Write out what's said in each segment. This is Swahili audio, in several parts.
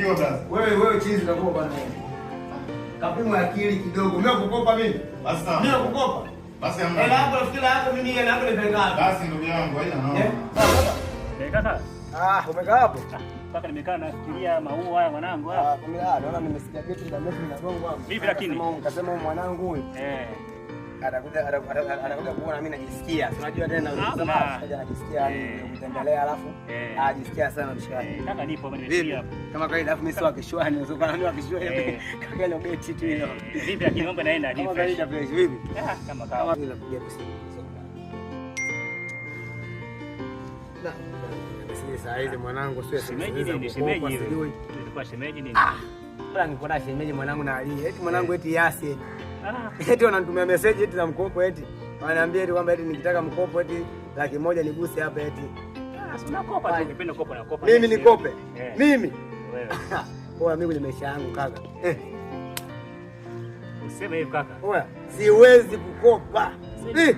Changanyikiwa brother. Wewe wewe chizi utakuwa bwana. Kapimwa akili kidogo. Mimi nakukopa mimi. Basi sawa. Mimi nakukopa. Basi hamna. Hela yako nafikiri yako mimi hela yako nipeleka wapi? Basi ndugu yangu haina noma. Eh? Sawa. Eh, kaka. Ah, umekaa hapo? Kaka nimekaa nafikiria maua haya mwanangu haya. Ah, mimi naona nimesikia kitu muda mrefu ninagongo hapo. Vipi lakini? Kasema huyu mwanangu huyu. Eh. Atakuja kuona mimi najisikia. Si unajua tena Hamna. unasema najisikia kutembelea alafu ajisikia sana mshikaji. Kaka nipo hapa nimesikia hapo. Kama kawaida alafu mimi sio wakishwani, sio kana mimi wakishwani. Kaka ile beti tu hilo. Vipi lakini mambo yanaenda ni Kama fresh. kawaida fresh vipi? Ah, kama Kama kawa. vile napiga tu simu. Na sisi saa hizi mwanangu sio Shemeji nini? Shemeji hivi. Ilikuwa shemeji nini? Ah. Bora niko na shemeji mwanangu na Ali. Eti mwanangu eti yasi eti. Ah. Eti wananitumia message eti za mkopo eti. Wananiambia eti kwamba eti nikitaka mkopo eti 100,000 niguse hapa eti. Ah, si unakopa tu, ukipenda kukopa nakopa. Mimi nikope. Mimi. Wewe. Poa mimi kwenye maisha yangu kaka. Useme hivi kaka. Oya, siwezi kukopa.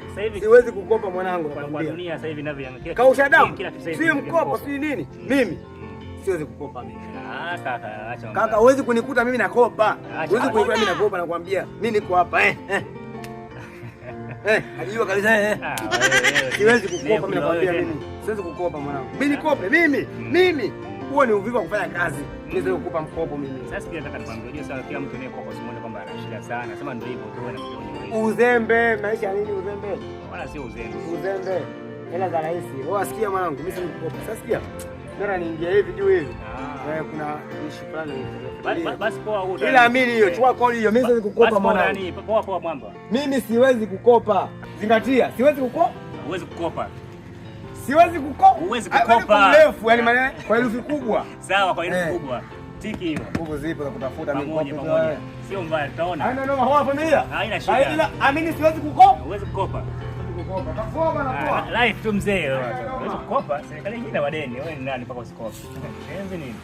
Sasa hivi Siwezi kukopa mwanangu kwa nakwambia. dunia sasa hivi inavyoangalia. Kausha damu. Kila kitu sasa hivi Si ni mkopo, mkopo. si nini? Mimi siwezi kukopa mimi. Ah, kaka, acha mambo. Kaka, huwezi kunikuta mimi nakopa. Acha. Huwezi kunikuta mimi nakopa nakwambia. Mimi niko hapa eh. Najua kabisa eh. Ah, wewe. Siwezi kukopa mimi Wewe nakwambia tena. mimi. Siwezi kukopa mwanangu. Mimi nikope mimi. Mimi. Huo ni uvivu wa kufanya kazi. Mimi siwezi kukupa mkopo mimi. Sasa pia nataka nikwambie, unajua sasa kila mtu anayekopa usimuone kwamba ana shida sana. Sema ndio hivyo tu wewe na mtu mwenye. Uzembe, maisha nini uzembe? Wala sio uzembe. Uzembe. Hela za rahisi. Wewe asikia mwanangu, mimi siwezi kukopa. Sasa sikia. Bora niingie hivi juu hivi. Kuna issue fulani. Basi poa huo. Ila amini hiyo, chukua kodi hiyo. Mimi siwezi kukopa mwanangu. Poa poa mwamba. Mimi siwezi kukopa. Zingatia, siwezi kukopa. Huwezi kukopa. Siwezi kukopa. Huwezi kukopa. Mrefu, yani maana kwa herufi kubwa. Sawa, kwa herufi kubwa. Tiki hiyo. Nguvu zipo za kutafuta mimi Pamoja nikope. pamoja. Sio mbaya, tutaona. Haina noma, hoa familia. Haina shida. Ila amini siwezi kukopa. Huwezi kukopa. Kukopa. Takopa na poa. Life tu mzee. Huwezi kukopa. Serikali ina madeni. Wewe ni nani mpaka usikope? Enzi nini?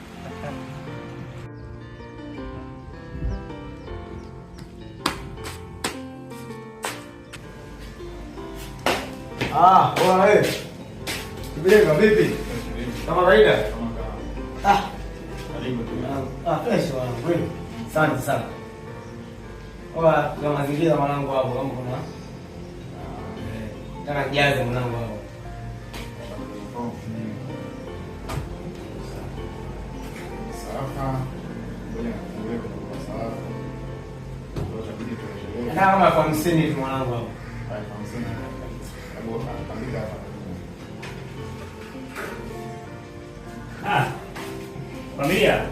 Ah, poa wewe. Kibilenga vipi? Kama kawaida? Ah. Karibu tu. Ah, fresh mwanangu kweli. Asante sana. Poa, kwa mazingira mwanangu hapo kama kuna. Nataka nijaze mwanangu hapo. Safa. Ngoja nifungue kwa safa. Kwa itabidi tuendelee. Nataka kama 50,000 hivi mwanangu hapo. 50,000. Hebu andika hapa. Ah. Familia.